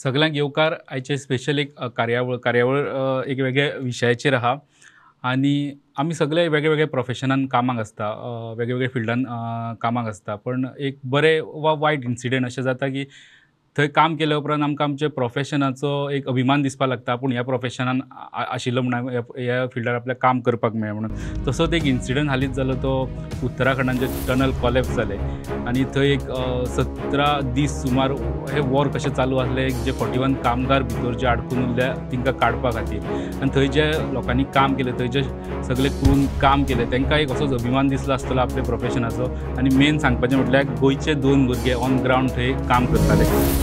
सगळ्यांक येवकार. आयचे स्पेशल एक कार्यावळ एक वेगळ्या विशयाचेर आहा आनी आमी सगळे वेगळे वेगळे प्रोफेशनान कामाक आसता, वेगळे वेगळे फिल्डान कामाक आसता, पण एक बरें वा वायट इन्सिडंट अशें जाता की थंय काम केल्या उपरांत आमकां आमच्या प्रोफेशनाचो एक अभिमान दिसपाक लागता, आपूण ह्या प्रोफेशनान आशिल्लो म्हणून ह्या फिल्डार आपल्याक काम करपाक मेळ्ळें म्हणून. तसोच एक इन्सिडंट हालींच जालो तो उत्तराखंडान जे टनल कॉलेप्स जालें आनी थंय एक 17 दीस सुमार हे वॉर कशें चालू आसलें, जे 41 कामगार भितर जे आडकून उरल्या तांकां काडपा खातीर आनी थंय जे लोकांनी काम केलें, थंय जे सगळे क्रून काम केलें तांकां एक असोच अभिमान दिसलो आसतलो आपल्या प्रोफेशनाचो. आनी मेन सांगपाचें म्हटल्यार गोंयचे 2 भुरगे ऑन ग्रावंड थंय काम करताले.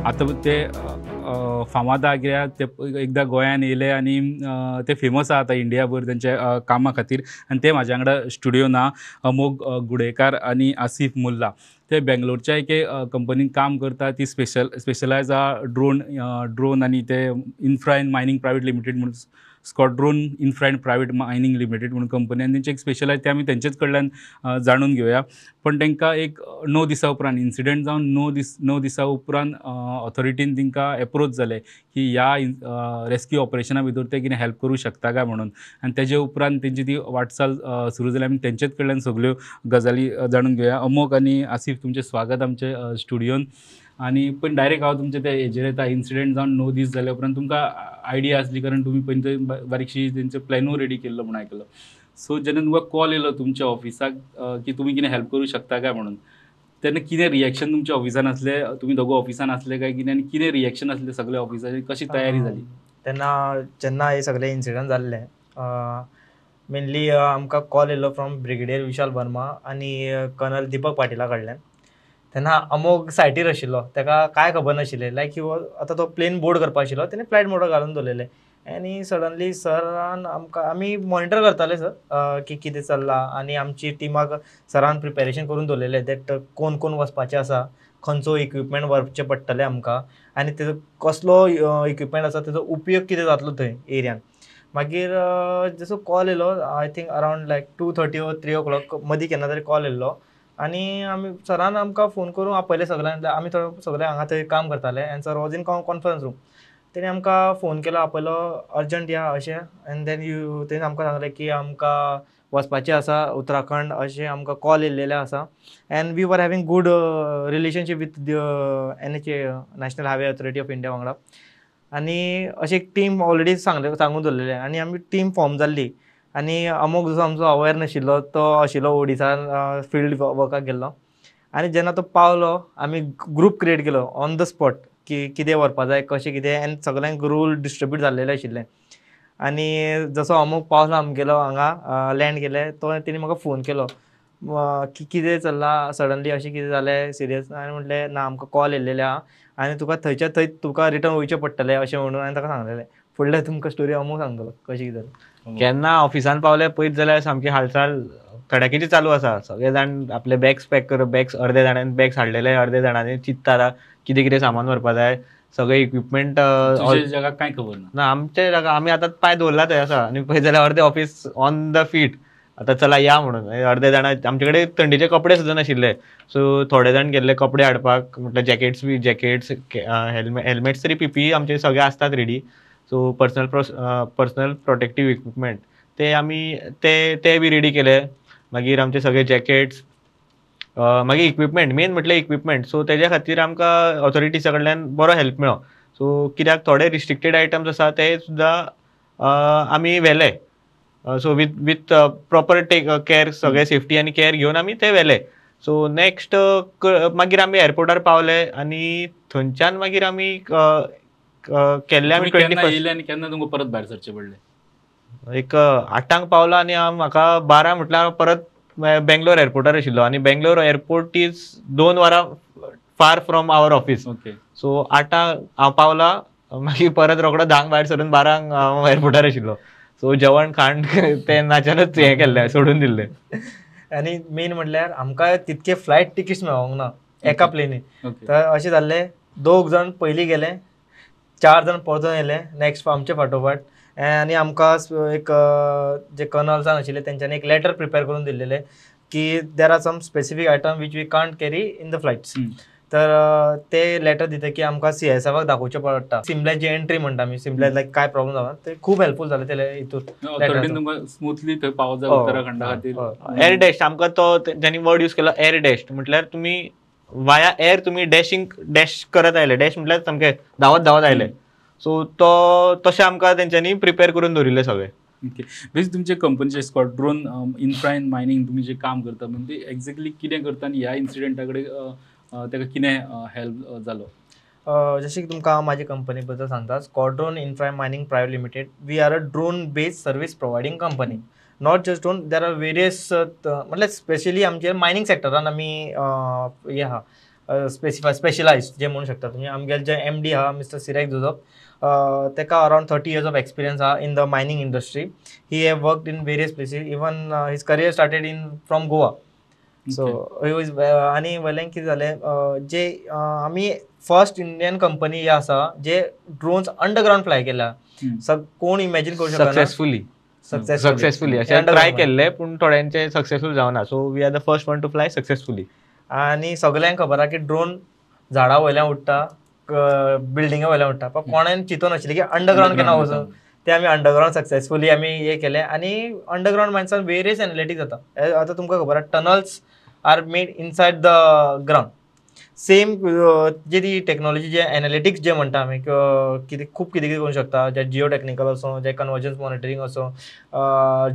आतां ते फामाद आहा, ते एकदां गोंयान येयले आनी ते फेमस आहा आतां इंडियाभर तेंच्या कामा खातीर. आनी ते म्हाज्या वांगडा स्टुडियो ना अमोघ गुडेकार आनी आसिफ मुल्ला. ते बेंगलोरच्या एके कंपनीन काम करता, ती स्पेशलायज आहा ड्रोन आनी ते infra and mining private limited म्हणून, squadron infra and private mining limited म्हणून कंपनी, आनी तेंचे एक स्पेशलायज ते आमी तेंचेच कडल्यान जाणून घेवया. पण तांकां एक 9 दिसां उपरांत इन्सिडंट जावन 9 दिसां उपरांत ऑथॉरिटीन तांकां एप्रोच जालें की ह्या रेस्क्यू ऑपरेशना भितर ते कितें हेल्प करूं शकता काय म्हणून, आनी तेजे उपरांत तेंची ती वाटचाल सुरू जाली. आमी तेंचेच कडल्यान सगल्यो गजाली जाणून घेवया. अमोघ आनी आसिफ, तुमचें स्वागत आमचे स्टुडियोन. आनी पण डायरेक्ट हांव तुमचे ते हेजेर येता, इन्सिडंट जावन 9 दीस जाल्या उपरांत तुमकां आयडिया आसली, कारण तुमी पयलीं बारीकशी तेंचो प्लॅनूय रेडी केल्लो म्हूण आयकलो. सो जेन्ना तुमकां कॉल येयलो तुमच्या ऑफिसाक की तुमी कितें हेल्प करूं शकता काय म्हणून, तेन्ना कितें रिएक्शन तुमच्या ऑफिसान आसलें? तुमी दोगो ऑफिसान आसले काय कितें, आनी कितें रिएक्शन आसलें सगळे ऑफिसाचें, कशी तयारी जाली तेन्ना? जेन्ना हे सगळे इन्सिडंट जाल्ले, मेनली आमकां कॉल येयलो फ्रॉम ब्रिगेडियर विशाल वर्मा आनी कर्नल दीपक पाटिला कडल्यान. तेन्ना अमोघ सायटीर आशिल्लो, ताका कांय खबर नाशिल्लें, लायक ही वॉज आतां तो प्लेन बोर्ड करपा आशिल्लो, तेणें फ्लायट मोडार घालून दवरलेलें. आनी सडनली सरान आमकां, आमी मॉनिटर करताले सर की कितें चल्लां, आनी आमची टिमाक सरान प्रिपेरेशन करून दवरलेलें that कोण कोण वचपाचें आसा, खंयचो इक्विपमेंट व्हरचें पडटलें आमकां, आनी तेजो कसलो इक्विपमेंट आसा तेजो उपयोग कितें जातलो थंय एरियान. मागीर जसो कॉल येयलो, I think around like 2:30 or 3 o'clock मदीं केन्ना तरी कॉल येयल्लो, आनी आमी सरान आमकां फोन करून आपयले सगळ्यांक. आमी थोडे सगळे हांगा थंय काम करताले आनी sir was in conference room. तेणी आमकां फोन केलो, आपयलो अर्जंट या अशें, एंड then you तेणी आमकां सांगलें की आमकां वचपाचें आसा उत्तराखंड, अशें आमकां कॉल येयल्लेले आसा. And we were having good relationship with the NHA, national highway authority of India वांगडा. आनी अशी एक टीम ऑलरेडी सांगून दवरलेलें आनी आमी टीम फॉर्म जाल्ली. आनी अमोघ जसो आमचो अवेर नाशिल्लो, तो आशिल्लो ओडिसान फिल्ड वर्काक गेल्लो, आनी जेन्ना तो पावलो आमी ग्रूप क्रिएट केलो ऑन the spot की कितें व्हरपा जाय, कशें कितें, आनी सगळ्यांक रोल डिस्ट्रिब्यूट जाल्लेले आशिल्ले. आनी जसो अमोघ पावलो आमगेलो हांगा लँड केलें, तो तेणी म्हाका फोन केलो की कितें चल्लां सडनली, अशें कितें जालें सिरियस? हांवें म्हटलें ना, आमकां कॉल येयल्लेले आहा आनी तुका थंयच्या थंय तुका रिटर्न वयचें पडटलें अशें म्हणून हांवें ताका सांगलेलें. फुडलें तुमकां स्टोरी अमोघ सांगतलो कशी कितें जालें. केन्ना ऑफिसान पावले पळयत जाल्यार सामकी हालचाल तडाखेची चालू आसा. सगळे जाण आपले बॅग्स पॅक कर, बॅग्स अर्दे जाणांनी बॅग्स हाडलेले, अर्दे जाणांनी चिंतता कितें कितें सामान व्हरपा जाय, सगळे इक्विपमेंट. जगाक कांय खबर ना. ना, आमच्या जागा आमी आतां पांय दवरला थंय आसा, आनी पळयत जाल्यार अर्दे ऑफिस ऑन the feet, आतां चला या म्हणून. अर्दे जाणां आमचे कडेन थंडेचे कपडे सुद्दां नाशिल्ले, सो थोडे जाण गेल्ले कपडे हाडपाक, म्हटल्यार जॅकेट्स बी, जॅकेट्स, हेल्मेट्स तरी पीपीई आमचे सगळे आसतात ready. So personal protective equipment ते आमी ते बी रेडी केले. मागीर आमचे सगळे जॅकेट्स, मागीर इक्विपमेंट, मेन म्हटल्यार इक्विपमेंट. सो तेज्या खातीर आमकां ऑथॉरिटीजा कडल्यान बरो हेल्प मेळ्ळो. सो कित्याक थोडे रिस्ट्रिक्टेड आयटम्स आसा ते सुद्दां आमी व्हेले. So with proper take care, सगळे सेफ्टी आनी केअर घेवन आमी ते व्हेले. सो नेक्स्ट मागीर आमी एअरपोर्टार पावले आनी थंयच्यान मागीर आमी केल्ले आमी 21 आनी केन्ना तुमकां परत भायर सरचें पडलें? एक 8 पावलो आनी हांव म्हाका 12 म्हटल्यार परत बेंगलोर एअरपोर्टार आशिल्लो, आनी बेंगलोर एअरपोर्ट is 2 वरां far from our office. So 8 हांव पावला, मागीर परत रोखडो 10 भायर सरून 12 हांव एअरपोर्टार आशिल्लो. सो जेवण खाण तें नाच्यानच हें केल्लें, सोडून दिल्लें. आनी मेन म्हटल्यार आमकां तितके फ्लायट टिकेट्स मेळोंक ना एका प्लेनी. तर अशें जाल्लें, 2 जाण पयलीं गेले, 4 जाण परतून येयले नेक्स्ट आमचे फाटोफाट, आनी आमकां एक जे कर्नल्सान आशिल्ले तेंच्यांनी एक लेटर प्रिपेर करून दिल्लेले की there are some specific item which we can't carry in the flights. तर ते लेटर दिता की आमकां सीआयएसएफाक दाखोवचें पडटा. सिमल्याची एंट्री म्हणटा आमी, सिमल्या लायक काय प्रॉब्लम जाला ते खूब हेल्पफूल जाले ते हितून. ऑथॉरिटीन तुमकां स्मूथली थंय पावत जाय उत्तराखंडा खातीर. एअर डॅश आमकां तो तेंच्यांनी वर्ड यूज केलो एअर डॅश, म्हटल्यार तुमी वाया एअर तुमी डॅशींग डॅश करत आयले, डॅश म्हटल्यार सामके धांवत धांवत आयले. सो तो तशें आमकां तेंच्यांनी प्रिपेर करून दवरिल्लें सगळें. ओके, बेसिक तुमचे कंपनीचे स्क्वॉड्रोन इन्फ्रा एंड मायनींग तुमी जे काम करता म्हणजे एक्झॅक्टली कितें करता आनी ह्या इन्सिडंटा कडेन ताका कितें हेल्प जालो? जशें की तुमकां हांव म्हाजी कंपनी बद्दल सांगता, Squadron Infra Mining Private Limited, we are a drone based service providing company. Not just drone, there are various, म्हटल्यार स्पेशली आमचे मायनींग सेक्टरान आमी हें आहा स्पेशलायज जे म्हणू शकता तुमी. आमगेले जे एम डी आहा मिस्टर सिरेक जोजफ, ताका around 30 years of experience आहा in the mining industry. He have worked in various places, even his career started in from Goa. So आनी वयल्यान कितें जालें, जे आमी फर्स्ट इंडियन कंपनी आसा जे ड्रोन्स अंडरग्रावंड फ्लाय केल्या. कोण इमॅजीन करूं शकना. सक्सेसफुली सक्सेसफुली अशें ट्राय केल्ले पूण थोड्यांचे सक्सेसफूल जावना. So we are the first one to fly successfully. आनी सगल्यांक खबर आहा की ड्रोन झाडां वयल्यान उडटा, बिल्डिंगा वयल्यान उडटा, पण कोणान चिंतून नाशिल्लें की अंडरग्रावंड केन्ना वचून. ते आमी अंडरग्रावंड सक्सेसफुली आमी हे केलें. आनी अंडरग्रावंड मायन्सान वेरियस एनालिटिक्स जाता. आतां तुमकां खबर आहा tunnels are made inside the ground. Same जे ती टेक्नॉलॉजी जे एनालिटिक्स जे म्हणटा आमी कितें खूब कितें कितें करूंक शकता, जे जियो टेक्निकल आसूं, जे कन्वर्जन्स मॉनिटरींग आसूं,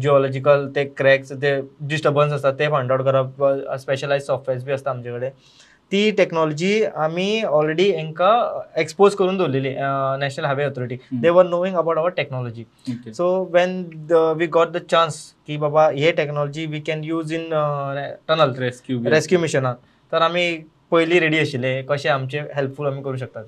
जियोलॉजिकल ते क्रॅक्स ते डिस्टर्बन्स आसता ते फायंड आवट करप, स्पेशलायज सॉफ्टवेअर्स बी आसता आमचे कडेन. ती टेक्नॉलॉजी आमी ऑलरेडी हांकां एक्सपोज करून दवरलेली National Highway Authority. They were knowing about our technology. So when we got the chance की बाबा हे technology we can use in tunnel rescue मिशनान, तर आमी पयलीं रेडी आशिल्ले कशें आमचे हेल्पफूल आमी करूं शकता.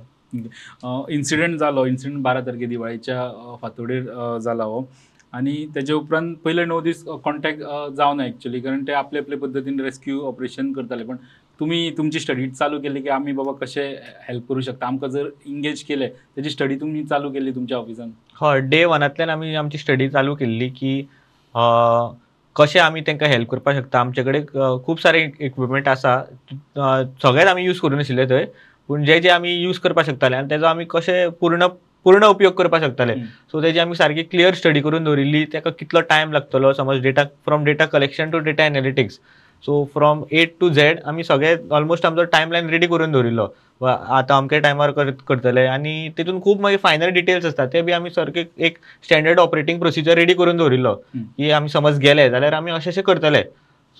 इन्सिडंट जालो, इन्सिडंट 12 तारखे दिवाळीच्या फांतोडेर जाला हो, आनी तेजे उपरांत पयले 9 दीस कॉन्टॅक्ट जावना एक्चुअली, कारण ते आपले आपले पद्दतीन रेस्क्यू ऑपरेशन करताले. पण तुमी तुमची स्टडी चालू केली की आमी बाबा कशें हेल्प करूं शकता, आमकां जर इंगेज केले तेजी स्टडी तुमी चालू केली तुमच्या ऑफिसान? हय, डे वनांतल्यान आमी आमची स्टडी चालू केल्ली की कशें आमी तांकां हेल्प करपाक शकता. आमचे कडेन खूब सारे इक्विपमेंट आसा, सगळेच आमी यूज करूं नाशिल्ले थंय, पूण जे जे आमी यूज करपाक शकताले आनी तेजो आमी कशें पूर्ण पूर्ण उपयोग करपाक शकताले. सो तेजी आमी सारकी क्लियर स्टडी करून दवरिल्ली, ताका कितलो टायम लागतलो, समज data from data collection to data analytics. So from A to Z आमी सगळे ऑलमोस्ट आमचो टायमलायन रेडी करून दवरिल्लो, आतां अमके टायमार करतले. आनी तितून खूब मागीर फायनल डिटेल्स आसता ते बी आमी सारके एक स्टँडर्ड ऑपरेटिंग प्रोसिजर रेडी करून दवरिल्लो की आमी समज गेले जाल्यार आमी अशें अशें करतले.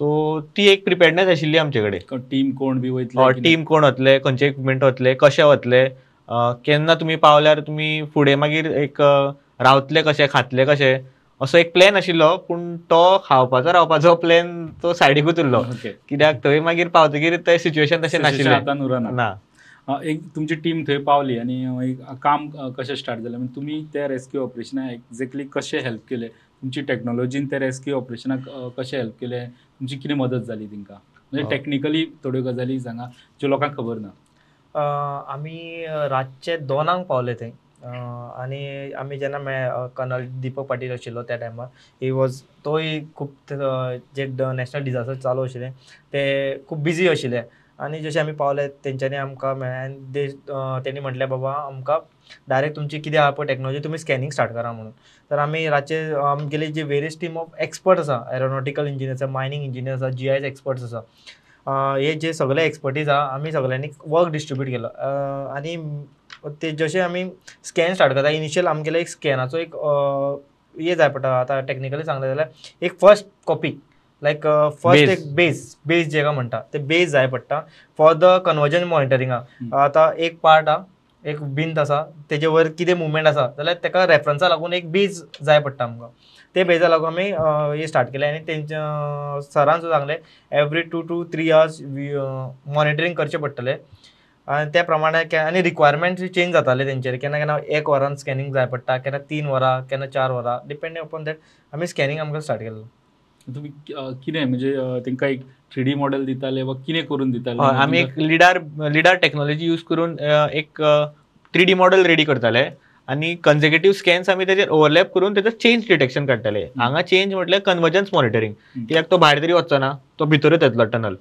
सो ती एक प्रिपेर्डनेस आशिल्ली आमचे कडेन. टीम कोण बी वयतले, टीम कोण वतले, खंयचे इक्विपमेंट वतले, कशे वतले, केन्ना तुमी पावल्यार तुमी फुडें मागीर एक रावतले कशे, खातले कशे, असो एक प्लॅन आशिल्लो. पूण तो खावपाचो रावपाचो प्लॅन तो सायडीकूच उरलो, कित्याक थंय मागीर पावतकीर तें सिच्युएशन तशें नाशिल्लें ना. एक तुमची टीम थंय पावली आनी काम कशें स्टार्ट जालें, म्हणजे तुमी त्या रेस्क्यू ऑपरेशनाक एक्झॅक्टली कशें हेल्प केलें, तुमची टॅक्नोलॉजीन त्या रेस्क्यू ऑपरेशनाक कशें हेल्प केलें, तुमची कितें मदत जाली तांकां, म्हणजे टॅक्निकली थोड्यो गजाली सांगा ज्यो लोकांक खबर ना. आमी रातचे 2 पावले थंय, आनी आमी जेन्ना कर्नल दीपक पाटील आशिल्लो त्या टायमार, he was तोय खूब जे नॅशनल डिजास्टर चालू आशिल्ले ते खूब बिजी आशिल्ले. आनी जशें आमी पावले तेंच्यांनी आमकां मेळ्ळें आनी तेणी म्हटलें बाबा आमकां डायरेक्ट तुमची कितें आहा पळय टॅक्नोलॉजी तुमी स्कॅनिंग स्टार्ट करा म्हणून. तर आमी रातचे आमगेली जी वेरियस टीम ऑफ एक्सपर्ट आसा, एरोनॉटिकल इंजिनियर्स आसा, मायनींग इंजिनियर्स आसा, जी I S experts आसा, हे जे सगळे एक्सपर्टीज आहा आमी सगळ्यांनी वर्क डिस्ट्रिब्यूट केलो. आनी ते जशें आमी स्कॅन स्टार्ट करता, इनिशियल आमगेले एक स्कॅनाचो एक हे जाय पडटा. आतां टॅक्निकली सांगलें जाल्यार एक फर्स्ट कॉपी लायक फर्स्ट एक बेज बेज जेका म्हणटा ते बेज जाय पडटा फॉर the conversion मॉनिटरिंगाक. आतां एक पार्ट आहा, एक भिंत आसा, तेजे वयर कितें मुवमेंट आसा जाल्यार तेका रेफरन्सा लागून एक बेज जाय पडटा आमकां. ते बेजा लागून आमी हे स्टार्ट केलें आनी तेंच्या सरान सुद्दां सांगलें एवरी 2 to 3 hours monitoring करचें पडटलें. आनी त्या प्रमाणे आनी रिक्वायरमेंट्स चेंज जाताले तेंचेर, केन्ना केन्ना 1 वरान स्कॅनिंग जाय पडटा, केन्ना 3 वरां, केन्ना 4 वरां, डिपेंडिंग अपॉन that आमी स्कॅनिंग आमकां स्टार्ट केल्लो. तुमी कितें म्हणजे तांकां एक 3D model दिताले वा कितें करून दिताले? आमी एक लिडार टेक्नॉलॉजी यूज करून एक 3D model ready करताले आनी कन्झेक्युटीव स्कॅन्स आमी तेजेर ओवरलॅप करून तेजो चेंज डिटेक्शन काडटाले. हांगा चेंज म्हटल्यार कन्वर्जन्स मॉनिटरींग, कित्याक तो भायर तरी वचचो ना, तो भितरूच येतलो टनल.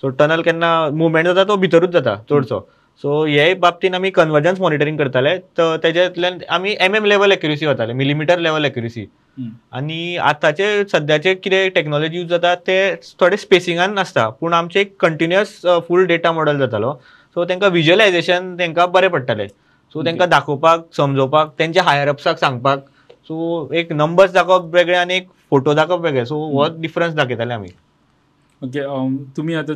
सो टनल केन्ना मुवमेंट जाता तो भितरूच जाता चडसो. सो हे बाबतीन आमी कन्वर्जन्स मॉनिटरींग करताले. तर तेज्यांतल्यान आमी एम लेवल एक्युरेसी वताले, मिलीमिटर लेवल एक्युरेसी. आनी आतांचे सद्याचे कितें टॅक्नोलॉजी यूज जाता ते थोडे स्पेसिंगान आसता, पूण आमचे एक कंटिन्युअस फूल डेटा मॉडल जातालो. सो तांकां विज्युअलायझेशन तांकां बरें पडटालें. सो तांकां दाखोवपाक, समजोवपाक, तेंच्या हायर अप्साक सांगपाक. सो एक नंबर्स दाखोवप वेगळे आनी एक फोटो दाखोवप वेगळे, सो हो डिफरन्स दाखयताले आमी. ओके, तुमी आतां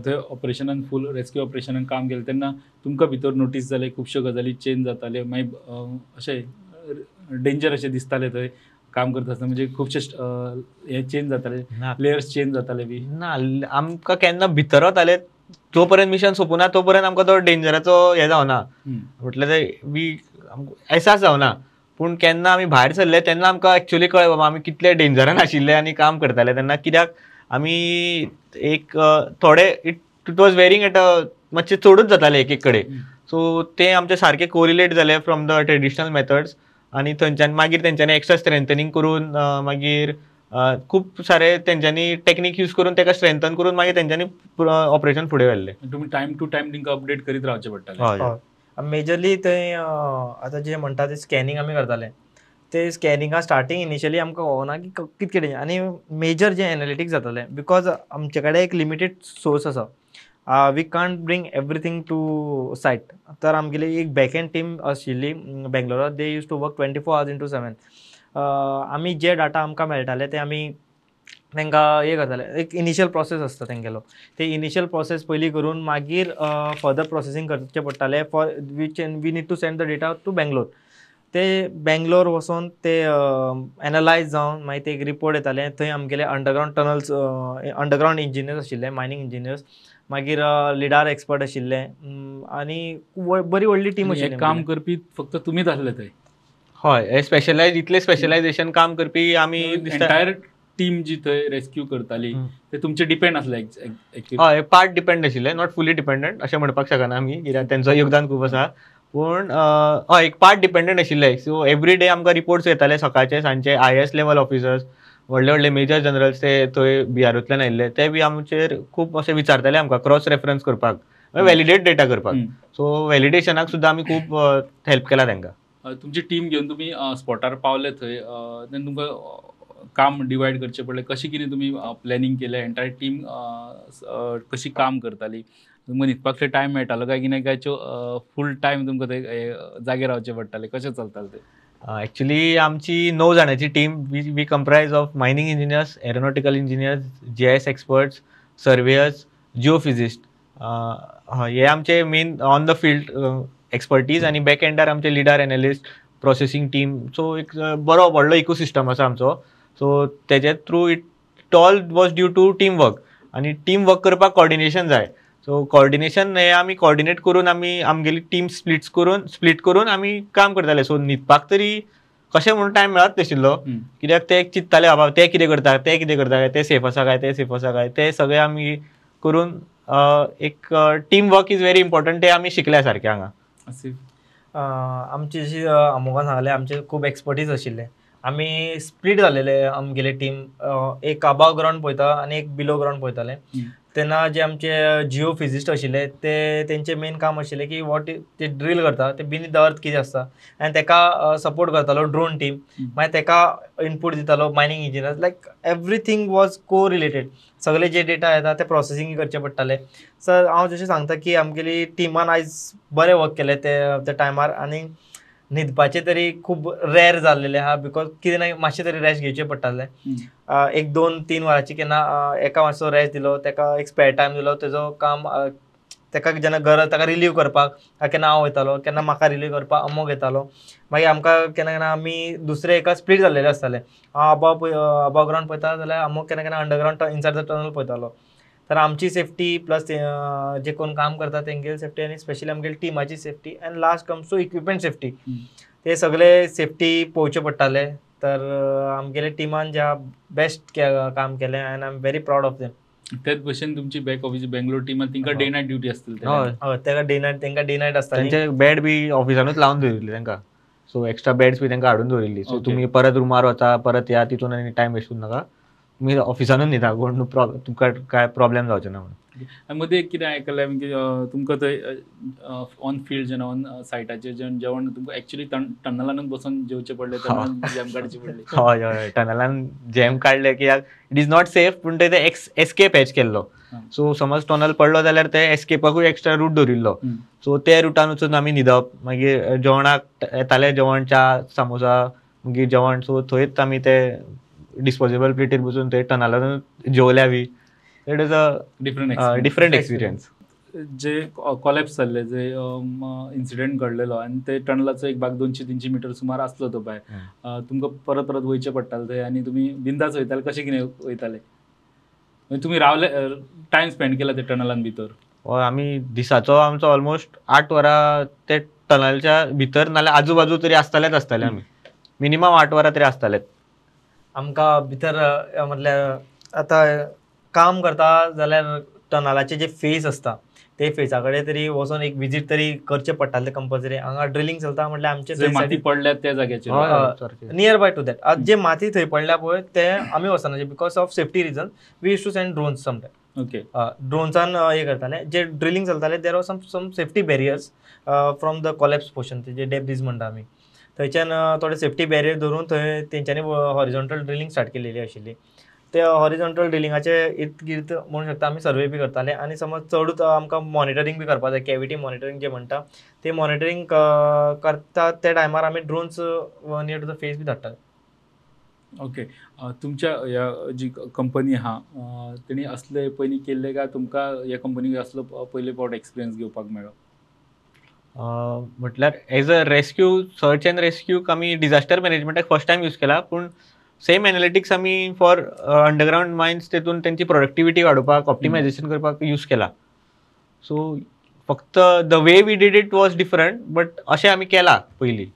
थंय ऑपरेशनान फूल रेस्क्यू ऑपरेशनान काम केलें तेन्ना तुमकां भितर नोटीस जालें खुबश्यो गजाली चेंज जाताल्यो, मागीर अशें डेंजर अशें दिसतालें थंय काम करता आसतना, म्हणजे खुबशे हे चेंज जाताले, लेयर्स चेंज जाताले बी? ना, आमकां केन्ना भितर वताले जो पर्यंत मिशन सोंपूना तो पर्यंत आमकां तो डेंजराचो हें जावना, म्हटल्यार ते बी एहसास जावना. पूण केन्ना आमी भायर सरले तेन्ना आमकां एक्चुअली कळ्ळें बाबा आमी कितले डेंजरान आशिल्ले आनी काम करताले तेन्ना. कित्याक आमी एक थोडे it was wearing at a मातशें चडूच जाताले एक एक कडेन. सो ते आमचे सारके कोरिलेट जाले फ्रॉम the traditional methods. आनी थंयच्यान मागीर तेंच्यांनी एक्स्ट्रा स्ट्रेंथनींग करून मागीर खूब सारे तेंच्यांनी टेक्नीक यूज करून ताका स्ट्रेंथन करून मागीर तेंच्यांनी ऑपरेशन फुडें व्हेल्लें. तुमी टायम टू टायम तांकां अपडेट करीत रावचें पडटालें. हय, मेजरली थंय आतां जे म्हणटा ते स्कॅनिंग आमी करताले, ते स्कॅनिंगा स्टार्टींग इनिशियली आमकां कळना की कितकें डेंजर आनी मेजर जे एनालिटिक्स जाताले, because आमचे कडेन एक लिमिटेड सोर्स आसा, we can't bring everything to site. तर आमगेली एक बॅक एंड टीम आशिल्ली बेंगलोराक, they use to work 24 hours into 7. आमी जे डाटा आमकां मेळटाले ते आमी तांकां हें करताले. एक इनिशियल प्रोसेस आसता तेंगेलो, ते इनिशियल प्रोसेस पयलीं करून मागीर फर्दर प्रोसेसींग करचें पडटालें, for which we need to send the data to Bangalore. ते बेंगलोर वचोन ते एनलायज जावन मागीर ते एक रिपोर्ट येताले. थंय आमगेले अंडरग्रावंड टनल्स, अंडरग्रावंड इंजिनियर्स आशिल्ले, मायनींग इंजिनियर्स, मागीर लिडार एक्सपर्ट आशिल्ले आनी बरी व्हडली टीम आशिल्ली. काम करपी फक्त तुमीच आसले थंय? हय, स्पेशलायज इतले स्पेशलायझेशन काम करपी आमी एंटायर टीम जी थंय रेस्क्यू करताली ते तुमचे डिपेंड आसले? हय, पार्ट डिपेंड आशिल्ले, not fully dependent अशें म्हणपाक शकना आमी, कित्याक तेंचो योगदान खूब आसा. पूण हय, एक पार्ट डिपेंडंट आशिल्ले. सो एवरी डे आमकां रिपोर्ट्स येताले सकाळचे सांजचे. IAS level officers, व्हडले व्हडले मेजर जनरल्स ते थंय बिहारूंतल्यान आयिल्ले, ते बी आमचेर खूब अशें विचारताले आमकां क्रॉस रेफरन्स करपाक, व्हॅलिडेट डेटा करपाक. सो व्हॅलिडेशनाक सुद्दां आमी खूब हेल्प केला तांकां. तुमची टीम घेवन तुमी स्पॉटार पावले थंय, तेन्ना तुमकां काम डिवायड करचें पडलें, कशें कितें तुमी प्लॅनिंग केलें, एंटायर टीम कशी काम करताली, तुमकां न्हिदपाक थंय टायम मेळटालो काय कितें, काय फूल टायम तुमकां थंय जागे रावचें पडटालें, कशें चलतालें तें? एक्चुअली आमची 9 जाणांची team, we comprise of mining engineers, aeronautical engineers, GIS experts, surveyors, geophysicist. हे आमचे main on the field expertise. आनी बॅक एंडार आमचे lidar analyst, processing team. So एक बरो व्हडलो इकोसिस्टम आसा आमचो. सो तेजे through it all was due to team work. आनी टीम वर्क करपाक कॉर्डिनेशन जाय. सो कॉर्डिनेशन हे आमी कॉर्डिनेट करून आमी आमगेली टीम स्प्लीट करून आमी काम करताले. सो न्हिदपाक तरी कशें म्हणून टायम मेळत नाशिल्लो, कित्याक ते चिंत्ताले बाबा ते कितें करता, ते कितें करता, ते सेफ आसा काय, ते सेफ आसा काय, ते सगळे आमी करून एक team work is very important, ते आमी शिकल्या सारके हांगा. आमची जशी अमोघान सांगलें, आमचे खूब एक्सपर्टीज आशिल्ले. आमी स्प्लीट जालेले आमगेले टीम, एक अबाव ग्रावंड पळयता आनी एक बिलो ग्रावंड पळयताले. तेन्ना जे आमचे जिओ फिजिस्ट आशिल्ले ते तेंचे मेन काम आशिल्लें की what ते ड्रील करता ते बिनीथ the earth कितें आसता, आनी तेका सपोर्ट करतालो ड्रोन टीम, मागीर तेका इनपूट दितालो mining engineer. Like everything was co related, सगळे जे डेटा येता ते प्रोसेसींग करचे पडटाले. सर हांव जशें सांगता की आमगेली टिमान आयज बरें वर्क केलें ते त्या टायमार, आनी न्हिदपाचें तरी खूब रेर जाल्लेलें आहा, because कितें ना मातशें तरी रेस्ट घेवचें पडटालें. 1 2 3 वरांची केन्ना एका मातसो रेस्ट दिलो, तेका एक स्पेर टायम दिलो, तेजो काम तेका जेन्ना गरज ताका रिलीव करपाक केन्ना हांव वयतालो, केन्ना म्हाका रिलीव करपाक अमोक येतालो. मागीर आमकां केन्ना केन्ना आमी दुसरे एका स्प्लीट जाल्लेले आसताले, हांव अबाव ग्रावंड पळयता जाल्यार अमोक केन्ना केन्ना अंडरग्रावंड इनसायड the tunnel पळयतालो. तर आमची सेफ्टी प्लस जे कोण काम करता तेंगेली सेफ्टी आनी स्पेशली आमगेली टिमाची safety and last comes to equipment safety, ते सगळे सेफ्टी पळोवचे पडटाले. तर आमगेले टिमान ज्या बेस्ट काम केलें and I am very proud of them. तेच भशेन तुमची बॅक ऑफिस बेंगलोर टीम तिंका डे नायट ड्युटी आसतली? हय, तेका डे नायट, तेंका डे नायट आसता. तेंचे बेड बी ऑफिसानूच लावन दवरिल्ले तेंका. सो एक्स्ट्रा बेड्स बी तांकां हाडून दवरिल्ली. सो तुमी परत रुमार वता परत या तितून आनी टायम वेस्ट करूं नाका, तुमी ऑफिसानूच न्हिदा, कोण तुमकां काय प्रॉब्लेम जावचें ना म्हणून. आनी मदीं एक कितें आयकलें की तुमकां थंय ऑन फिल्ड जेन्ना ऑन सायटाचेर जेवण तुमकां एक्चुअली टनलानूच बसून जेवचें पडलें, टनलान जॅम काडची पडली. हय हय, टनलान जॅम काडले कित्याक it is not safe, पूण ते एस्केप हॅच केल्लो. सो समज टनल पडलो जाल्यार ते एस्केपाकूय एक्स्ट्रा रूट दवरिल्लो. सो ते रुटान वचून आमी न्हिदप, मागीर जेवणाक येताले जेवण, च्या सामोसा, मागीर जेवण. सो थंयच आमी ते डिस्पोजेबल प्लेटीर बसून थंय टनलान जेवल्या बी. It is a different experience. J collapse जाल्ले, जे इन्सिडेंट घडलेलो आनी ते टनलाचो एक भाग 200-300 मिटर सुमार आसलो तो भायर, तुमकां परत परत वयचें पडटालें थंय आनी तुमी बिंदास वयताले, कशें कितें वयताले? तुमी रावले, टायम स्पेंड केला ते टनलान भितर? हय, आमी दिसाचो आमचो ऑलमोस्ट 8 वरां ते टनलच्या भितर नाल्यार आजू बाजू तरी आसतालेच आसताले आमी, मिनिमम 8 वरां तरी आसतालेच. आमकां भितर म्हटल्यार आतां काम करता जाल्यार टनलाचे जे फेस आसता ते फेसा कडेन तरी वचोन एक विजीट तरी करचें पडटालें कंपल्सरी. हांगा ड्रिलींग चलता म्हटल्यार आमचे माती पडल्या त्या जाग्याचेर, नियर बाय टू that जे माती थंय पडल्या पळय ते आमी वचना, because of safety reason we use to send drones sometime. ड्रोन्सान हे करताले, जे ड्रिलींग चलताले there was some safety barriers from the collapse portion, J debris म्हणटा आमी, थंयच्यान थोडे सेफ्टी बॅरियर धरून थंय तेंच्यांनी हॉरिझॉन्टल ड्रिलींग स्टार्ट केलेली आशिल्ली. ते हॉरिझॉन्टल ड्रिलिंगाचे इत गिर्द म्हणूंक शकता आमी सर्वे बी करताले. आनी समज चडूच आमकां मॉनिटरींग बी करपाक जाय, कॅविटी मॉनिटरींग जे म्हणटा ते मॉनिटरींग करता त्या टायमार आमी drones near to the face बी धाडटाले. ओके, तुमच्या ह्या जी कंपनी आहा तेणी असले पयलीं केल्ले काय तुमकां ह्या कंपनीक असलो पयले फावट एक्सपिरियन्स घेवपाक मेळ्ळो? म्हटल्यार as a rescue, search and रेस्क्यूक आमी डिजास्टर मॅनेजमेंटाक फर्स्ट टायम यूज केला, पूण सेम एनालिटिक्स आमी फॉर अंडरग्रावंड मायन्स तेतून तेंची प्रोडक्टिविटी वाडोवपाक, ऑप्टिमायझेशन करपाक यूज केला. सो फक्त the way we did it was different, but अशें आमी केला पयलीं.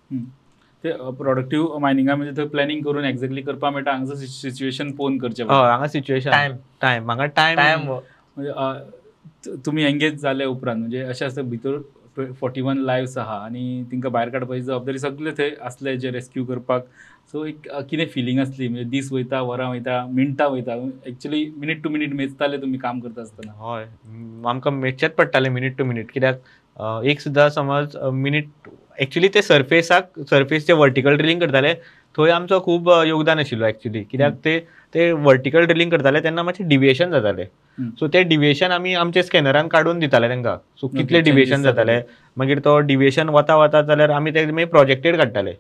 ते प्रोडक्टीव मायनिंगा म्हणजे थंय प्लॅनिंग करून एक्झॅक्टली करपाक मेळटा, हांगासर सिच्युएशन पळोवन करचें. हय, हांगा सिच्युएशन टायम टायम हांगा टायम टायम म्हणजे तुमी एंगेज जाले उपरांत म्हणजे अशें आसता भितर 41 लायव्स आहा आनी तांकां भायर काडपाची जबाबदारी सगळे थंय आसले जे रेस्क्यू करपाक. सो एक कितें फिलींग आसली, म्हणजे दीस वयता, वरां वयता, मिनटां वयता, एक्चुअली मिनीट टू मिनीट मेजताले तुमी काम करता आसतना? हय, आमकां मेजचेंच पडटालें मिनीट टू मिनीट, कित्याक एक सुद्दां समज मिनीट एक्चुअली ते सर्फेसाक, सर्फेस जे वर्टिकल ड्रिलींग करताले थंय आमचो खूब योगदान आशिल्लो एक्चुअली, कित्याक ते ते वर्टिकल ड्रिलींग करताले तेन्ना मातशें डिविएशन जातालें. सो ते डिविएशन आमी आमचे स्कॅनरान काडून दिताले तांकां. सो कितले डिविएशन जाताले, मागीर तो डिविएशन वता वता जाल्यार आमी ते मागीर प्रोजेक्टेड काडटाले,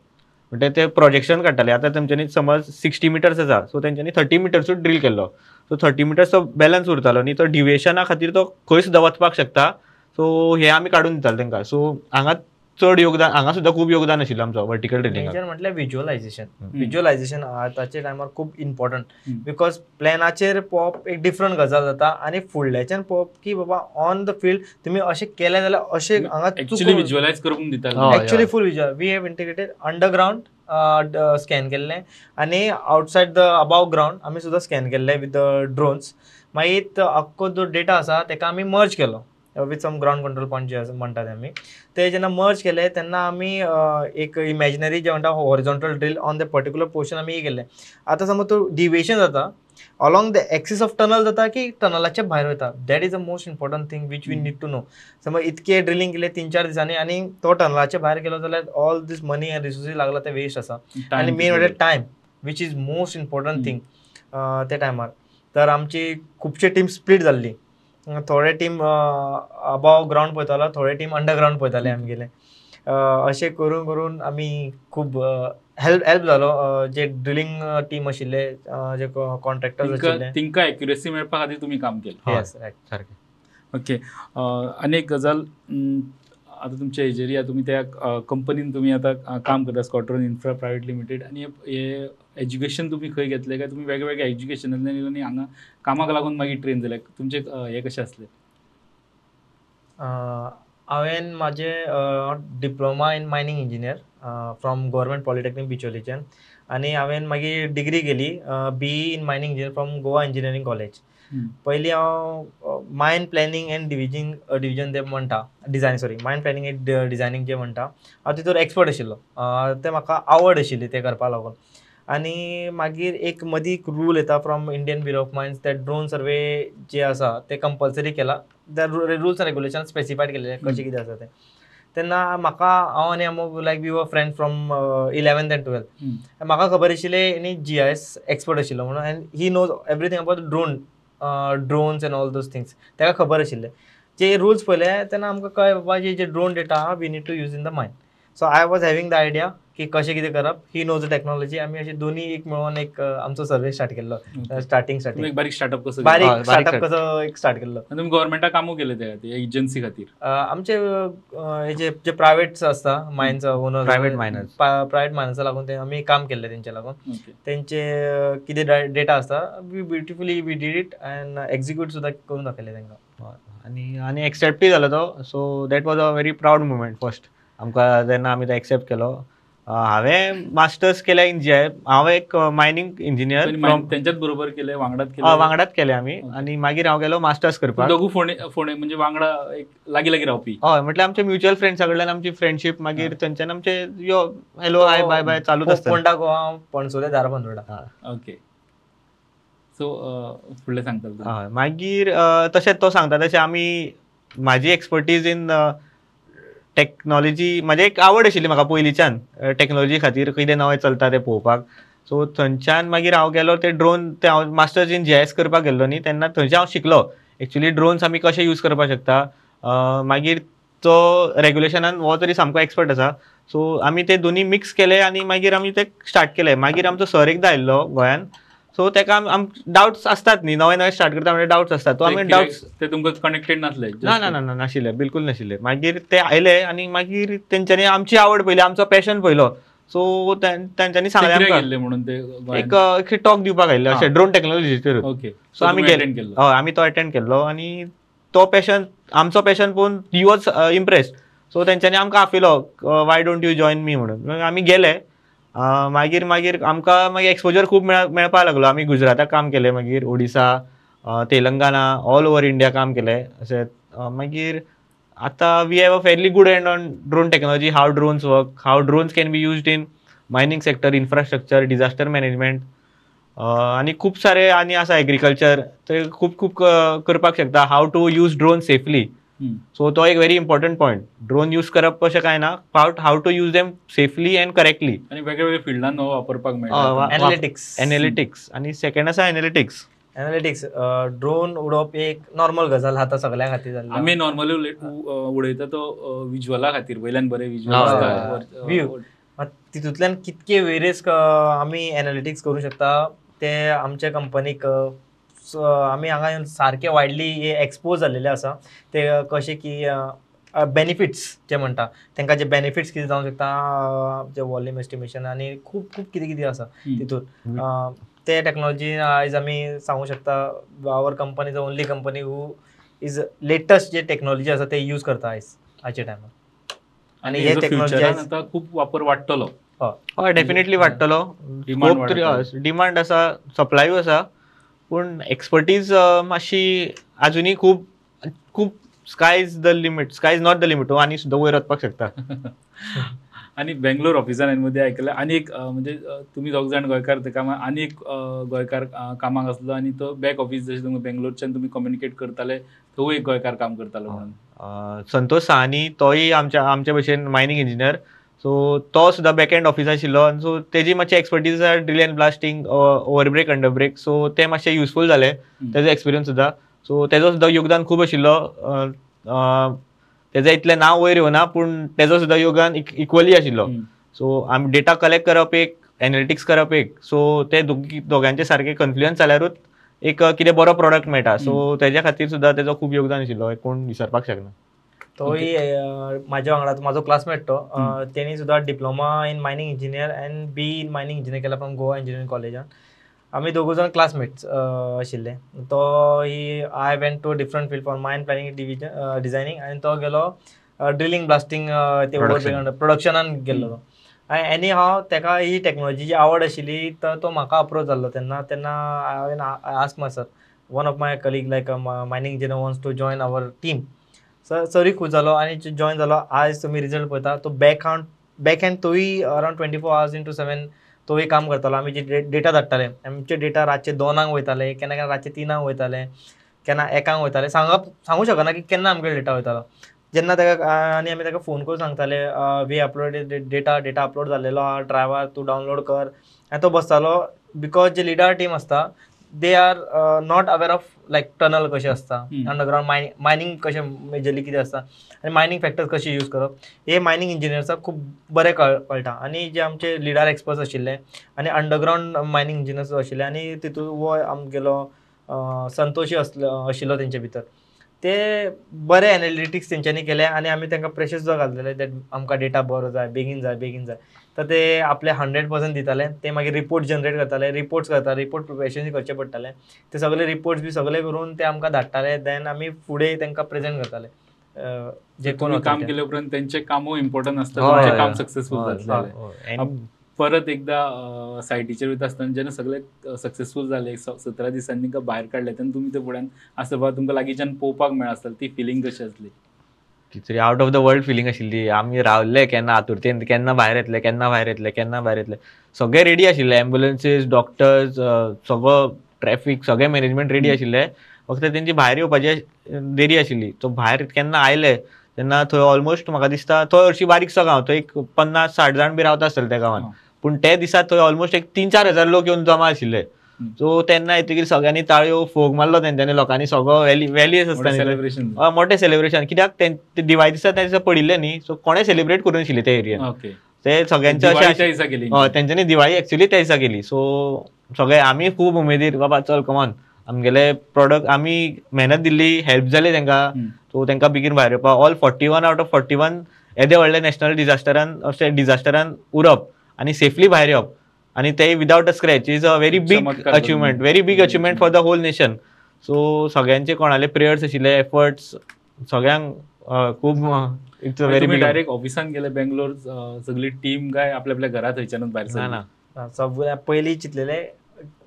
म्हणटे ते प्रोजेक्शन काडटाले. आतां तेमच्यांनी समज 60 मिटर्स आसा, सो तेंच्यांनी 30 मिटर्सूच ड्रील केल्लो, सो 30 मिटर्स तो बॅलन्स उरतालो न्ही, तो डिविएशना खातीर तो खंय सुद्दां वचपाक शकता. सो हे आमी काडून दिताले तांकां. सो हांगा चड योगदान, हांगा सुद्दां खूब योगदान आशिल्लें आमचो वर्टिकल ड्रिलिंगाक. मेजर म्हटल्यार विज्युअलायझेशन. विज्युअलायझेशन आतांच्या टायमार खूब इम्पॉर्टंट, because प्लॅनाचेर पळोवप एक डिफरंट गजाल जाता आनी फुडल्याच्यान पळोवप की बाबा ऑन the field तुमी अशें केलें जाल्यार अशें हांगा एक्चुअली विज्युअलायज करून दिता. Actually full visual. We have integrated underground scan केल्लें आनी आउटसायड the above ground आमी सुद्दां स्कॅन केल्ले विथ the drones. मागीर आख्खो जो डेटा आसा तेका आमी मर्ज केलो with some ground control point जे आसा म्हणटा ते आमी, ते जेन्ना मर्ज केले तेन्ना आमी एक इमेजिनरी जे म्हणटा horizontal drill on the particular portion आमी केल्लें. आतां समज तो डिविएशन जाता along the axis of tunnel जाता की टनलाच्या भायर वयता, that is the most important thing which we need to know. समज इतके ड्रिलींग केले 3-4 दिसांनी आनी तो टनलाच्या भायर गेलो जाल्यार ऑल these money आनी रिसोर्सीस लागला ते वेस्ट आसा. आनी मेन म्हणल्यार time which is most important thing त्या टायमार. तर आमची खुबशे टीम स्प्लीट जाल्ली, थोडे टीम अबाव ग्रावंड पळयतालो, थोडे टीम अंडरग्रावंड पळयताले आमगेले. अशें करून करून आमी खूब हेल्प जालो जे ड्रिलींग टीम आशिल्ले, जे कॉन्ट्रॅक्टर्स आशिल्ले तांकां एक्युरेसी मेळपा खातीर तुमी काम केलें. येस, रायट, सारकें. ओके, आनी एक गजाल, आतां तुमच्या हेजेर तुमी त्या कंपनीन तुमी आतां काम करता, स्क्वॉड्रन इन्फ्रा प्रायवेट लिमिटेड, आनी हे एज्युकेशन तुमी खंय घेतलें काय तुमी वेगवेगळ्या एज्युकेशनांतल्यान आनी हांगा कामाक लागून मागीर ट्रेन जाले, तुमचें हें कशें आसलें? हांवें म्हाजें diploma in mining engineer from Government Polytechnic बिचोलीच्यान आनी हांवें मागीर डिग्री केली BE in mining engineer from Goa Engineering College. पयलीं हांव mine planning and division जे म्हणटा, design, sorry, mine planning and designing जे म्हणटा, हांव तितूर एक्सपर्ट आशिल्लो. तें म्हाका आवड आशिल्ली तें करपा लागून. आनी मागीर एक मदीं एक रूल येता from Indian Bureau of Mines, ते ड्रोन सर्वे जे आसा ते कंपल्सरी केला. The rules and regulation specified केलेले कशें कितें आसा तें. तेन्ना म्हाका, हांव आनी अमोग, like we were friend from 11th and 12th. म्हाका खबर आशिल्लें आनी जीआयएस एक्सपर्ट आशिल्लो म्हणून, and he knows everything about drones and all those things. ताका खबर आशिल्लें. जे रुल्स पळयले तेन्ना आमकां कळ्ळें, बाबा, जे ड्रोन डेटा आहा, we need to use in the mine. So I was having the idea की कशें कितें करप. He knows the technology. आमी अशे दोनी एक मेळोन एक आमचो सर्वे स्टार्ट केल्लो. स्टार्टींग तुम्ही स्टार्टींग एक बारीक स्टार्टअप कसो बारीक हय, बारीक स्टार्टअप कसो एक स्टार्ट केल्लो. आनी तुमी गव्हर्मेंटाक कामूय केलें त्या खातीर, एजन्सी खातीर? आमचे हेजे जे प्रायवेट्स आसता, mines owner, Private miners. Private मायनर्सा लागून ते आमी काम केल्लें तेंच्या लागून. तेंचे कितें डेटा आसता, we beautifully we did it and execute सुद्दां करून दाखयलें तांकां. आनी आनी एक्सेप्टूय जालो तो. So that was a very proud moment first आमकां जेन्ना आमी तो एक्सेप्ट केलो. हांवें मास्टर्स केल्या इन जीआय. हांव एक मायनींग इंजिनियर. तेंच्याच बरोबर केले, वांगडात केले? वांगडाच केले आमी. आनी मागीर हांव गेलो मास्टर्स करपाक. दोगू फोंडे फोंडे, म्हणजे वांगडा एक लागीं लागीं रावपी? हय, म्हटल्यार आमचे म्युच्युअल फ्रेंड्सा कडल्यान आमची फ्रेंडशीप, मागीर थंयच्यान आमचे यो हॅलो हाय बाय बाय चालूच आसता. फोंडा गोवा, हांव पणसोले धारबांदोडा. ओके, सो फुडलें सांगतालो तुमी. हय, मागीर तशेंच तो सांगता तशें आमी, म्हाजी एक्सपर्टीज इन टॅक्नॉलॉजी, म्हाजी एक आवड आशिल्ली म्हाका पयलींच्यान टॅक्नॉलॉजी खातीर कितें नवें चलता तें पळोवपाक. सो थंयच्यान मागीर हांव गेलो ते ड्रोन, ते हांव मास्टर्स इन जीआयएस करपाक गेल्लो न्ही, तेन्ना थंयच्यान हांव शिकलो एक्चुली ड्रोन्स आमी कशे यूज करपाक शकता. मागीर तो रेगुलेशनान हो तरी सामको एक्सपर्ट आसा. सो आमी ते दोनी मिक्स केले आनी मागीर आमी ते स्टार्ट केले. मागीर आमचो सर एकदां आयिल्लो गोंयान. सो ताका आम डावट्स आसतात न्ही, नवे नवे स्टार्ट करता म्हणजे डावट्स आसतात. तो आमी डावट्स ते तुमकां कनेक्टेड नासले? ना ना ना ना, नाशिल्ले, बिलकुल नाशिल्ले. मागीर ते आयले आनी मागीर तेंच्यांनी आमची आवड पळयली, आमचो पॅशन पळयलो. सो तांच्यांनी सांगलें कित्याक आमकां गेल्ले म्हणून ते एक एक टॉक दिवपाक आयिल्ले अशें ड्रोन टॅक्नॉलॉजीचेर. सो आमी आमी गेले. केल्लो. हय, आमी तो अटेंड केल्लो आनी तो पॅशन, आमचो पॅशन पळोवन he was impressed. सो तेंच्यांनी आमकां आपयलो, "Why don't you join me?" म्हणून. मागीर आमी गेले. मागीर मागीर आमकां मागीर एक्सपोजर खूब मेळपाक लागलो. आमी गुजराताक काम केलें, मागीर Odisha, Telangana, all over India काम केलें अशें. मागीर आतां we have a fairly good hand on drone technology, how drones work, how drones can be used in mining sector, infrastructure, disaster management आनी खूब सारे आनी आसा, एग्रीकल्चर, ते खूब खूब करपाक शकता. How to use drone safely. So तो एक very important point. Drone use करप अशें कांय ना, how to use them safely and correctly. आनी वेगळे वेगळे फिल्डान हो वापरपाक मेळटा. एनालिटिक्स. एनालिटिक्स आनी सेकंड आसा एनालिटिक्स. एनालिटिक्स, ड्रोन उडोवप एक नॉर्मल गजाल आतां सगळ्या खातीर जाल्ली. आमी नॉर्मली उडयता तो विज्युअला खातीर, वयल्यान बरें विज्युअल आसता. View. मात तितूंतल्यान कितके वेरियस आमी एनालिटिक्स करूं शकता, ते आमच्या कंपनीक आमी हांगा येवन सारके वायडली एक्सपोज जाल्लेले आसा. ते कशें की बेनिफिट्स जे म्हणटा, तांकां जे बेनिफिट्स कितें जावंक शकता, जे वॉल्यूम एस्टिमेशन आनी खूब खूब कितें कितें आसा तितून. ते टॅक्नॉलॉजी आयज आमी सांगूं शकता, our company is only company who is latest J technology आसा ते यूज करता आयज आयच्या टायमार. आनी हे टेक्नॉलॉजी फ्युचरान आतां खूब वापर वाडटलो. हय, डेफिनेटली वाडटलो. Demand वाडटलो. डिमांड आसा, सप्लायूय आसा, पूण एक्सपर्टीज मातशी अजुनूय खूब खूब, sky is the limit, sky is not the limit. आनी सुद्दां वयर वचपाक शकता. आनी बेंगलोर ऑफिसान हांवें मदीं आयकलें आनी एक म्हणजे तुमी दोग जाण गोंयकार थंय कामाक, आनी एक गोंयकार कामाक आसलो आनी तो बॅक ऑफिस जशें तुमकां बेंगलोरच्यान तुमी कम्युनिकेट करताले, थंय एक गोंयकार काम करतालो म्हणून. संतोष सहानी, तोय आमच्या आमचे भशेन मायनींग इंजिनियर. सो तो सुद्दां बॅक एंड ऑफिस आशिल्लो आनी सो तेजी मातशी एक्सपर्टीज आसा drill and blasting, over break, under break. So ते मातशें युजफूल जालें तेजो एक्सपिरियन्स सुद्दां. सो तेजो सुद्दां योगदान खूब आशिल्लो. तेजें इतलें नांव वयर येवना, पूण तेजो सुद्दां योगदान इक्वली आशिल्लो. सो आमी डेटा कलेक्ट करप एक, एनालिटिक्स करप एक. सो ते दोगांचे सारके कन्फ्लुयन्स जाल्यारूच एक कितें बरो प्रोडक्ट मेळटा. सो तेज्या खातीर सुद्दां तेजो खूब योगदान आशिल्लो, कोण विसरपाक शकना. तोय म्हाज्या वांगडा, म्हाजो क्लासमेट तो. तेणी सुद्दां diploma in mining engineer and BE in mining engineer केला फ्रॉम गोवा इंजिनियरींग कॉलेजान. आमी दोगूय जाण क्लासमेट्स आशिल्ले. तो he I went to different field for mine planning division designing आनी तो गेलो ड्रिलींग ब्लास्टींग ते प्रोडक्शनान गेल्लो तो. एनी हांव ताका ही टॅक्नोलॉजीची आवड आशिल्ली तर तो म्हाका अप्रोच जाल्लो तेन्ना. तेन्ना हांवें ask my sir, one of my colleague like mining engineer wants to join our team. सरूय खूश जालो आनी जॉयन जालो. आयज तुमी रिजल्ट पळयता तो बॅक हँड तोय अरावंड 24 hours into 7 तोय काम करतालो. आमी जे डेटा धाडटाले, आमचे डेटा रातचे 2 वयताले, केन्ना केन्ना रातचे 3 वयताले, केन्ना 1 वयताले, सांगू शकना की केन्ना आमगे डेटा वयतालो. जेन्ना ताका आनी आमी ताका फोन करून सांगताले we upload data, data upload जाल्लेलो आहा ड्रायव्हर तूं डावनलोड कर, आनी तो बसतालो. Because जे लिडर टीम आसता they are not aware of like tunnel कशें आसता, अंडरग्रावंड मायनींग कशें मेजरली कितें आसता आनी मायनींग फॅक्टर्स कशें यूज करप हे मायनींग इंजिनियर्साक खूब बरें कळटा. आनी जे आमचे लिडर एक्सपर्ट्स आशिल्ले आनी अंडरग्रावंड मायनींग इंजिनियर्स आशिल्ले आनी तितून हो आमगेलो संतोषी आशिल्लो तेंचे भितर, ते बरे एनालिटिक्स तेंच्यांनी केले आनी आमी तांकां प्रेशर सुद्दां घातलेले that आमकां डेटा बरो जाय, बेगीन जाय, बेगीन जाय. तर ते आपले 100% दिताले. ते मागीर रिपोर्ट जनरेट करताले, रिपोर्ट्स करता, रिपोर्ट प्रिपरेशन करचे पडटाले, ते सगळे रिपोर्ट्स बी सगळे करून ते आमकां धाडटाले. देन आमी फुडें तांकां प्रेजेंट करताले. जे कोण काम केले उपरांत तेंचें कामूय इम्पॉर्टंट आसता, तुमचें काम सक्सेसफूल जातलें. परत एकदा सायटीचेर वयता आसतना जेन्ना सगळे सक्सेसफूल जाले, 17 दिसांनी तांकां भायर काडले, तेन्ना तुमी ते फुड्यान आसता बाबा तुमकां लागींच्यान पळोवपाक मेळ आसतलें, ती फिलींग कशी आसली? ती तरी out of the world feeling आशिल्ली. आमी रावले केन्ना आतुरतेन, केन्ना भायर येतले, केन्ना भायर येतले, केन्ना भायर येतले. सगळे रेडी आशिल्ले, एम्बुलन्सीस, डॉक्टर्स, सगळो ट्रॅफिक, सगळें मॅनेजमेंट रेडी आशिल्लें. फक्त तेंची भायर येवपाची देरी आशिल्ली. सो भायर केन्ना आयले तेन्ना थंय ऑलमोस्ट म्हाका दिसता थंय हरशीं बारीकसो गांव, थंय एक 50-60 जाण बी रावता आसतले त्या गांवांत, पूण ते दिसा थंय ऑलमोस्ट एक 3-4 हजार लोक येवन जमा आशिल्ले. सो तेन्ना येतकीर सगळ्यांनी ताळयो, फोग मारलो तेंच्यांनी, लोकांनी सगळो वेली वेली आसता सेलिब्रेशन, मोठें सेलिब्रेशन. कित्याक ते दिवाळी दिसा त्या दिसा पडिल्ले न्ही, सो कोणें सेलिब्रेट करूं नाशिल्ले त्या एरियन. ते सगळ्यांचे अशें तेंच्यांनी दिवाळी एक्चुअली त्या दिसा केली. सो सगळे आमी खूब उमेदीर, बाबा चल कमॉन, आमगेले प्रोडक्ट आमी मेहनत दिल्ली, हेल्प जाली तांकां, सो तांकां बेगीन भायर येवपाक. ऑल 41 out of 41 येदे व्हडले नॅशनल डिजास्टरान अशें डिजास्टरान उरप आनी सेफली भायर येवप आनी ते without a scratch is a very big achievement, very big achievement for the whole nation. So सगळ्यांचे कोणाले प्रेयर्स आशिल्ले, एफर्ट्स सगळ्यांक खूब. It's a very big. Direct ऑफिसान गेले बेंगलोर सगळी टीम काय आपल्या आपल्या घरा थंयच्यानूच भायर ना? सगळे पयलीं चिंतलेले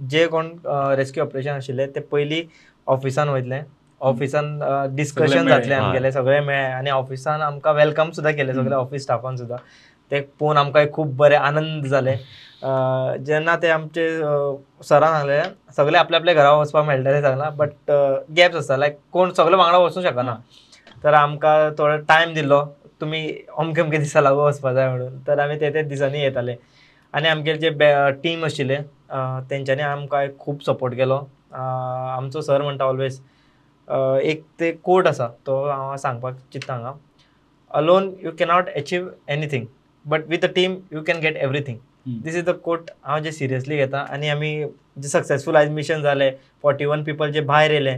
जे कोण रेस्क्यू ऑपरेशन आशिल्ले ते पयलीं ऑफिसान वयतले, ऑफिसान डिस्कशन जातलें आमगेलें, सगळें मेळ्ळें आनी ऑफिसान आमकां welcome सुद्दां केलें सगळे ऑफिस स्टाफान सुद्दां. ते पळोवन आमकां खूब बरें आनंद जाले. जेन्ना ते आमचे सरान सांगलें सगळे आपल्या आपल्या घरा वचपाक मेळटलें सांगलां, बट गॅप्स आसता लायक कोण सगळे वांगडा वचूंक शकना, तर आमकां थोडो टायम दिल्लो, तुमी अमके अमके दिसा लागू वचपा जाय म्हणून, तर आमी ते दिसांनी येताले. आनी आमगेले जे टीम आशिल्ले तेंच्यांनी आमकां खूब सपोर्ट केलो. आमचो सर म्हणटा ऑलवेज एक ते कोट आसा तो हांव सांगपाक चिंत्ता हांगा, alone you cannot achieve anything but with a team you can get everything. This is the quote हांव जे सिरियसली घेता. आनी आमी जे सक्सेसफूल आयज मिशन जालें, 41 पिपल जे भायर येयले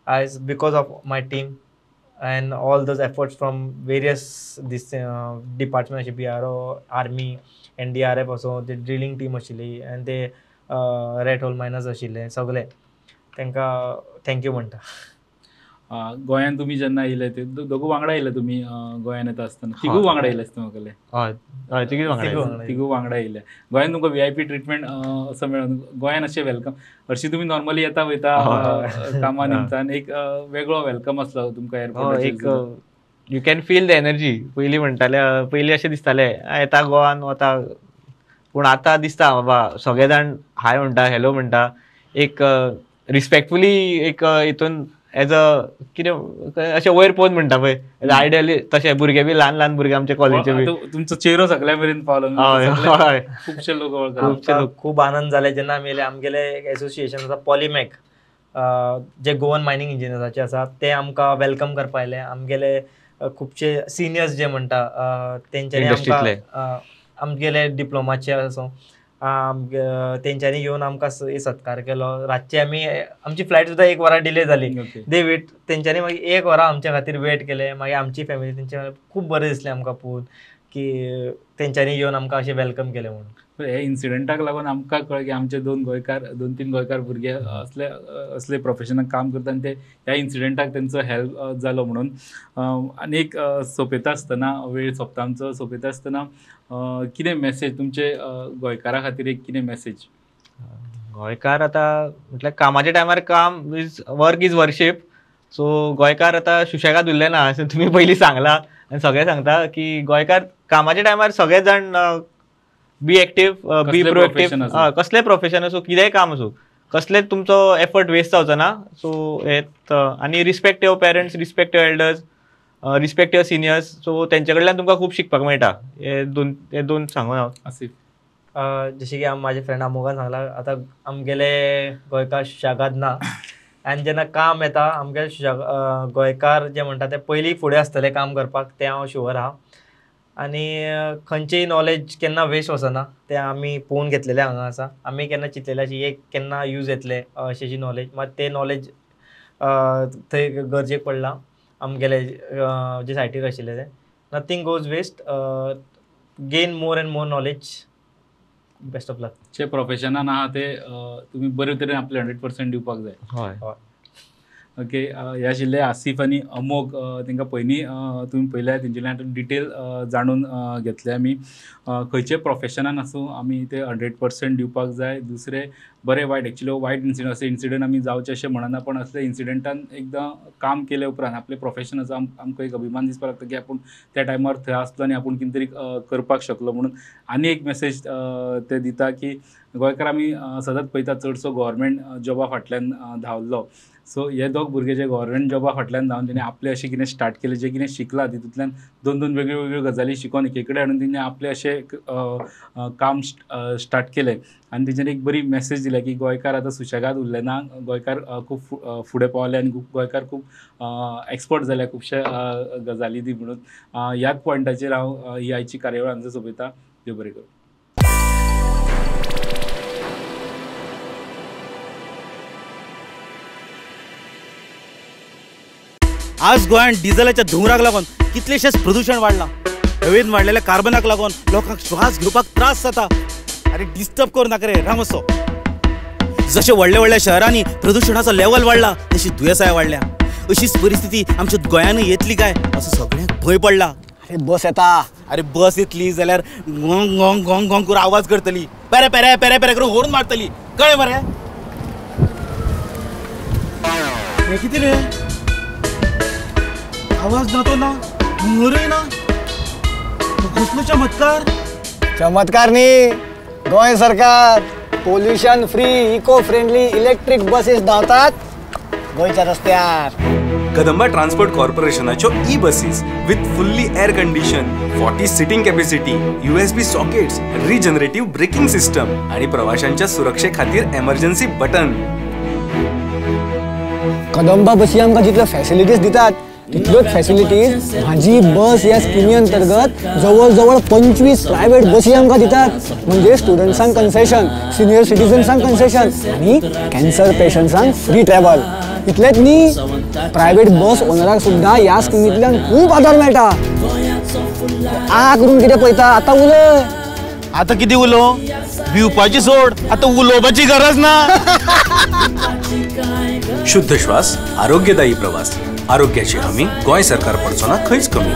आयज because of my team and all those efforts from various this department अशे BRO, army, NDRF आसूं, ते ड्रिलींग टीम आशिल्ली आनी ते रॅट होल मायनर्स आशिल्ले, सगळे तांकां thank you म्हणटा. गोंयान तुमी जेन्ना येयले ते दोगू वांगडा येयले तुमी गोंयान येता आसतना, तिगू वांगडा येयले आसता म्हाका, तिगू वांगडा येयले. गोंयान तुमकां VIP treatment असो मेळोन गोंयान अशें welcome, हरशीं तुमी नॉर्मली येता वयता कामा निमतान, एक वेगळो welcome आसलो तुमकां एअरपोर्टाचेर. एक you can feel the energy. पयलीं म्हणटाले, पयलीं अशें दिसतालें येता गोवान वता, पूण आतां दिसता बाबा सगळे जाण हाय म्हणटा, हॅलो म्हणटा, एक रिस्पेक्टफुली एक हितून एज अ कितें अशें वयर पळोवन म्हणटा पळय आयडियली. तशें भुरगे बी ल्हान ल्हान भुरगे आमचे कॉलेजीचे बी, तुमचो चेहरो सगळ्या मेरेन पावलो, खुबशे लोक वळखतात. खूब आनंद जाले जेन्ना आमी येयले. आमगेले एसोसिएशन आसा पॉलिमॅक, जे गोवन मायनींग इंजिनियर्साचे आसा, ते आमकां welcome करपा आयले. आमगेले खुबशे सिनियर्स जे म्हणटा तेंच्यांनी आमकां आमगेले डिप्लोमाचे आसूं तेंच्यांनी येवन आमकां सत्कार केलो. रातचे आमी आमची फ्लायट सुद्दां 1 वरां डिले जाली, दे वेट, तेंच्यांनी मागीर 1 वरां आमच्या खातीर वेट केलें. मागीर आमची फॅमिली तेंच्या खूब बरें दिसलें आमकां पळोवन. की तेंच्यांनी येवन आमकां अशें welcome केलें म्हणून. हे इन्सिडंटाक लागून आमकां कळ्ळें की आमचे दोन तीन गोंयकार भुरगे असले असले प्रोफेशनाक काम करता आनी ते ह्या इन्सिडंटाक तेंचो हेल्प जालो म्हणून. आनी एक सोंपयता आसतना, वेळ सोंपता आमचो, सोंपयता आसतना कितें मॅसेज तुमचे गोंयकारा खातीर, एक कितें मॅसेज? गोंयकार आतां म्हटल्यार कामाच्या टायमार काम is work is worship. So गोंयकार आतां सुशेगाद उरले ना अशें तुमी पयलीं सांगलां आनी सगळे सांगता की गोंयकार कामाच्या टायमार सगळे जाण बी एक्टीव, बी प्रोएक्टीव, कसलें प्रोफेशन आसूं, कितेंय काम आसूं, कसलें तुमचो एफर्ट वेस्ट जावचो ना. सो हे आनी respect your parents, respect your elders, respect your seniors. So तेंचे कडल्यान तुमकां खूब शिकपाक मेळटा. हे दोन सांगू हांव. आसिफ, जशें की म्हाजे फ्रेंड अमोघान सांगलां, आतां आमगेले गोंयकार सुशेगाद ना आनी जेन्ना काम येता आमगेले गोंयकार जे म्हणटा ते पयलीं फुडें आसतले काम करपाक, तें हांव शुवर आहा. आनी खंयचीय नॉलेज केन्ना वेस्ट वचना, तें आमी पळोवन घेतलेलें हांगा आसा. आमी केन्ना चिंतलेलें अशें एक केन्ना यूज येतलें अशें जी नॉलेज, मात तें नॉलेज थंय गरजेक पडलां आमगेले जे सायटीर आशिल्लें तें. Nothing goes waste, gain more and more knowledge. Best of luck. जे प्रोफेशनान आहा ते तुमी बरे तरेन आपले 100% दिवपाक जाय. हय. ओके, हे आशिल्ले आसिफ आनी अमोघ. तांकां पयलीं तुमी पळयल्या, तेंचे डिटेल जाणून घेतले आमी. खंयचे प्रोफेशनान आसूं आमी ते 100% दिवपाक जाय. दुसरें बरें वायट, एक्चुअली वायट इन्सिडंट, अशें इन्सिडंट आमी जावचें अशें म्हणना, पण असले इन्सिडंटान एकदां काम केले उपरांत आपले प्रोफेशनाचो आमकां एक अभिमान दिसपाक लागता की आपूण त्या टायमार थंय आसलो आनी आपूण कितें तरी करपाक शकलो म्हणून. आनी एक मॅसेज ते दिता की गोंयकार आमी सदांच पळयता चडसो गव्हर्मेंट जॉबा फाटल्यान धांवल्लो. सो हे दोग भुरगे जे गव्हर्मेंट जॉबा फाटल्यान धांवन तेणी आपलें अशें कितें स्टार्ट केलें, जें कितें शिकलां तितूंतल्यान दोन दोन वेगळ्यो वेगळ्यो गजाली शिकोवन एके कडेन हाडून तेणी आपलें अशें काम स्टार्ट केलें. आनी तेंच्यांनी एक बरी मॅसेज दिल्या की गोंयकार आतां सुशेगाद उरले ना, गोंयकार खूब फुडें पावले आनी गोंयकार खूब एक्सपर्ट जाल्या खुबशे गजाली दी म्हणून. ह्याच पॉयंटाचेर हांव ही आयची कार्यावळ हांगा सोंपयता. देव बरें करूं. आज गोंयांत डिझलाच्या धुंवराक लागून कितलेशेच प्रदूषण वाडलां. हवेन वाडलेल्या कार्बनाक लागून लोकांक श्वास घेवपाक त्रास जाता. अरे डिस्टर्ब करूं नाका रे रामसो. जशें व्हडल्या व्हडल्या शहरांनी प्रदूषणाचो लेवल वाडला तशी दुयेंसाय वाडल्या. अशीच परिस्थिती आमच्या गोंयानूय येतली काय असो सगळ्यांक भंय पडला. अरे बस येता, अरे बस येतली जाल्यार गोंग गोंग गोंग गोंग करून आवाज करतली, पेरे पेरे पेरे पेरे करून होर्न मारतली, कळ्ळें मरे? हें कितें रे, आवाज ना तो ना, धुंवरूय ना, कसलो चमत्कार? चमत्कार न्ही, गोंय सरकार pollution free eco friendly electric buses धांवतात गोंयच्या रस्त्यार. कदंबा ट्रान्सपोर्ट कॉर्पोरेशनाच्यो e buses with fully air condition, 40 seating capacity, USB sockets, regenerative braking system आणि प्रवाशांच्या सुरक्षे खातीर एमर्जन्सी बटन. कदंबा बसी आमकां जितल्यो फॅसिलिटीज दितात तितल्योच फॅसिलिटीज म्हाजी बस ह्या स्किमी अंतर्गत जवळ जवळ 25 प्रायव्हेट बसी आमकां दितात. म्हणजे स्टुडंट्सांक कन्सेशन, सिनियर सिटीजन्सांक कन्सेशन आनी कॅन्सर पेशंट्सांक फ्री ट्रॅव्हल. इतलेंच न्ही, प्रायव्हेट बस ओनराक सुद्दां ह्या स्किमींतल्यान खूब आदार मेळटा. आ करून कितें पळयता आतां उलय. आतां कितें उलोवं, भिवपाची सोड, आतां उलोवपाची गरज ना. शुद्ध श्वास, आरोग्यदायी प्रवास, आरोग्याची हमी गोंय सरकार पडचो ना खंयच कमी.